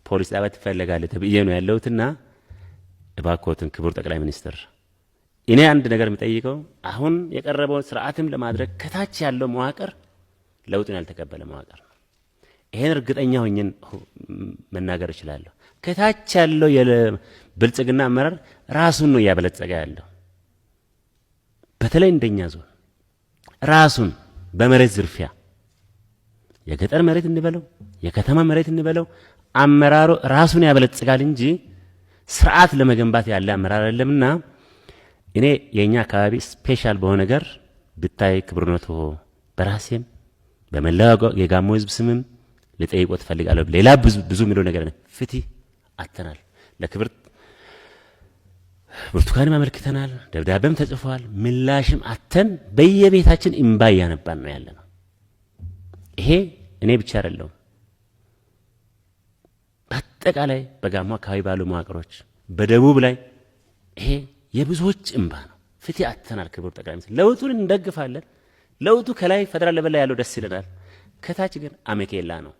ፖሊስ ጣቢያ ትፈለጋለህ ተብዬ ነው ያለሁትና እባክዎትን ክቡር ጠቅላይ ሚኒስትር፣ እኔ አንድ ነገር የምጠይቀው አሁን የቀረበውን ስርዓትም ለማድረግ ከታች ያለው መዋቅር ለውጡን ያልተቀበለ መዋቅር ነው። ይሄን እርግጠኛ ሆኜ መናገር እችላለሁ። ከታች ያለው የብልጽግና አመራር ራሱን ነው እያበለጸገ ያለው። በተለይ እንደኛ ዞን ራሱን በመሬት ዝርፊያ፣ የገጠር መሬት እንበለው የከተማ መሬት እንበለው፣ አመራሩ ራሱን ያበለጽጋል እንጂ ስርዓት ለመገንባት ያለ አመራር አይደለምና እኔ የእኛ አካባቢ special በሆነ ነገር ብታይ ክቡርነቶ በራሴም በመላው የጋሞ ሕዝብ ስምም ልጠይቆት እፈልጋለሁ። ሌላ ብዙ ብዙ የሚለው ነገር ፍትህ አጥተናል። ለክብርት ብርቱካንም አመልክተናል፣ ደብዳቤም ተጽፏል። ምላሽም አጥተን በየቤታችን እምባ እያነባን ነው ያለነው። ይሄ እኔ ብቻ አይደለሁም። በአጠቃላይ በጋሞ አካባቢ ባሉ መዋቅሮች በደቡብ ላይ ይሄ የብዙዎች እምባ ነው። ፍትህ አጥተናል። ክቡር ጠቅላይ ሚኒስትር፣ ለውጡን እንደግፋለን። ለውጡ ከላይ ፌደራል level ላይ ያለው ደስ ይለናል። ከታች ግን አሜኬላ ነው።